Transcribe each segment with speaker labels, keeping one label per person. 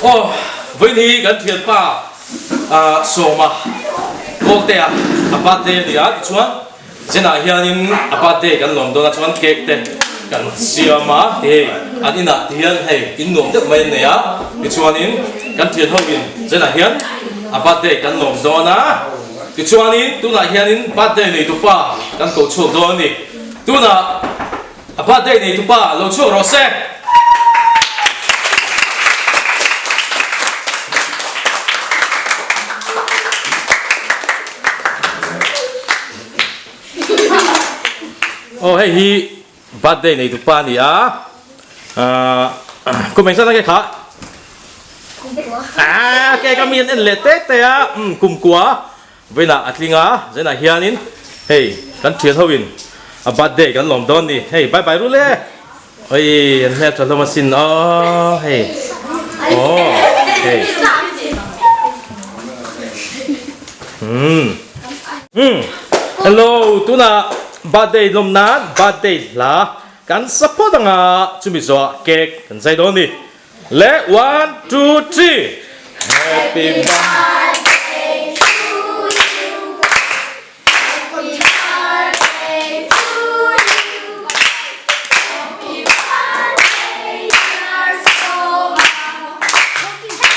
Speaker 1: Aw, vawiin hi kan thianpa Sawma Kawltea a birthday a ni a, tichuan Zenah hianin a birthday kan lawm dawn a chuan cake te kan siam a, hei an inah ti hian hei in nuam deuh mai an nei a, tichuanin kan thian ho in Zenah hian a birthday kan lawm dawn a, tichuanin tunah hianin birthday neitupa kan ko chhuak dawn a ni, tunah. A birthday nei tupa lo chhuak rawh se. Aw hei hi birthday nei tupa a ni a, kum engzat a nge kha? Aa cake a mi an en leh te te a, kum kua. Vawiinah a tling a, zainah hianin hei kan thian ho in a birthday kan lawm dawn ni, hei bye bye rul e, oi an hmel tha hlawm asin aw hei aw hei umm umm hello tunah birthday lawm nan birthday hla kan sa phawt anga chumi zawhah cake kan zai dawn ni. Le one two three happy birthday
Speaker 2: to you happy birthday to you happy birthday dear Soma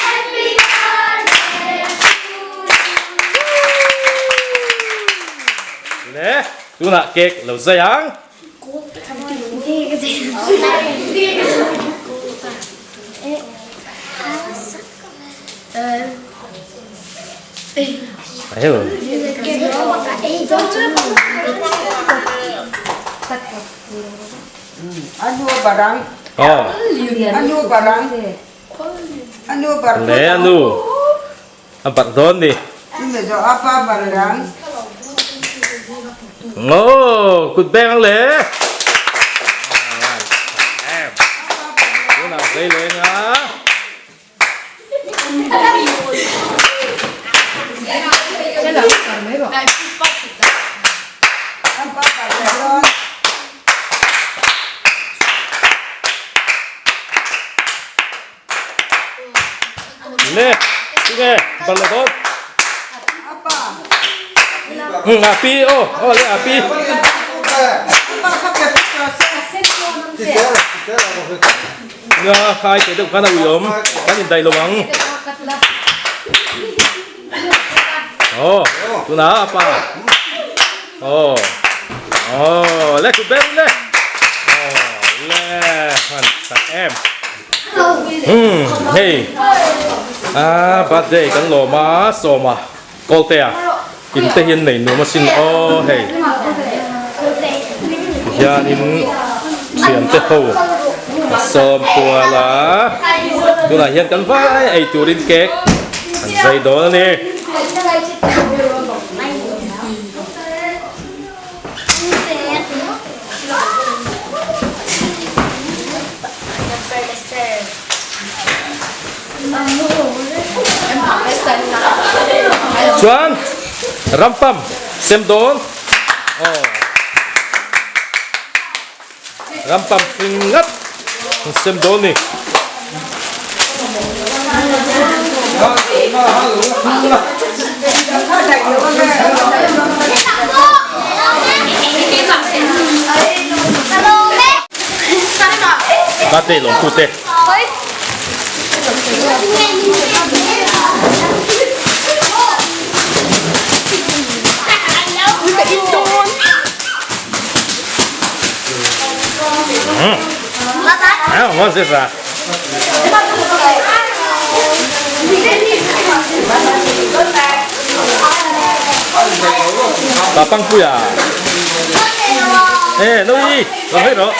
Speaker 2: happy birthday to you.
Speaker 1: Le tunah cake lo zai ang. Le anu a barh dawn ni. Aw kut beng ang le. Tunah zei leng a. Le, tinge, bal lo dawn. Ừ, a pi, ô, ô le a pi. Nga khai te deuh khan a ui awm, kan indaih lo ang. Aw, tunah a pa. Aw, aw, le kut ber le. Aw, le, han tak em. Umm hei a birthday kan lawm a sawma kawltea in te hian nei nuam asin aw hei tihianin thian te ho a sawm kual a tunah hian kan vai ei turin cake an zai dawn a ni. Chuan rampam sem dawn aw rampam hring ngat sem dawn ni. Birthday lawm tu te. À, ngon dễ dàng. Bà băng pui à? Ê, đâu đi, làm hết rồi.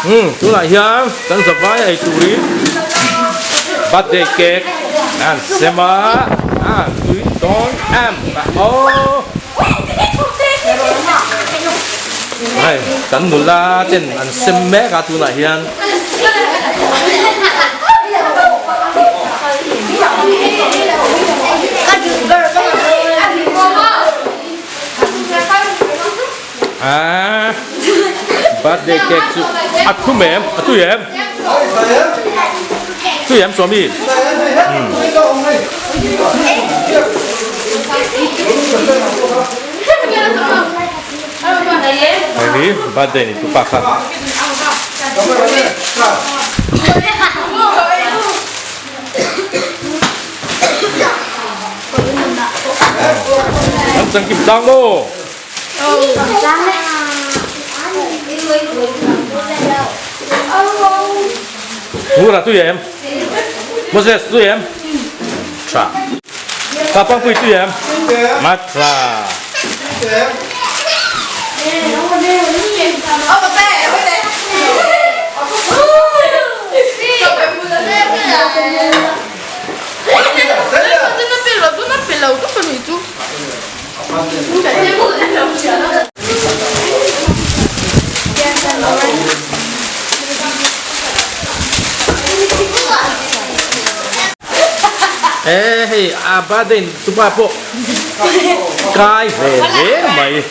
Speaker 1: Ừ, tunah hian kan zavai ei turin birthday cake an sem a, a tui dawn em a aw. Hei, kan nula ten an sem mek a tunah hian. Aaa birthday cake chu a thum em a tui em tui em Swami hei hi birthday ni tupa kha. An chang kim tlang maw? Ngura tui em? Moses tui em? Tha. Ka pangpui tui em? Mat tha. E hei a birthday tupa pawh kai ve hle mai.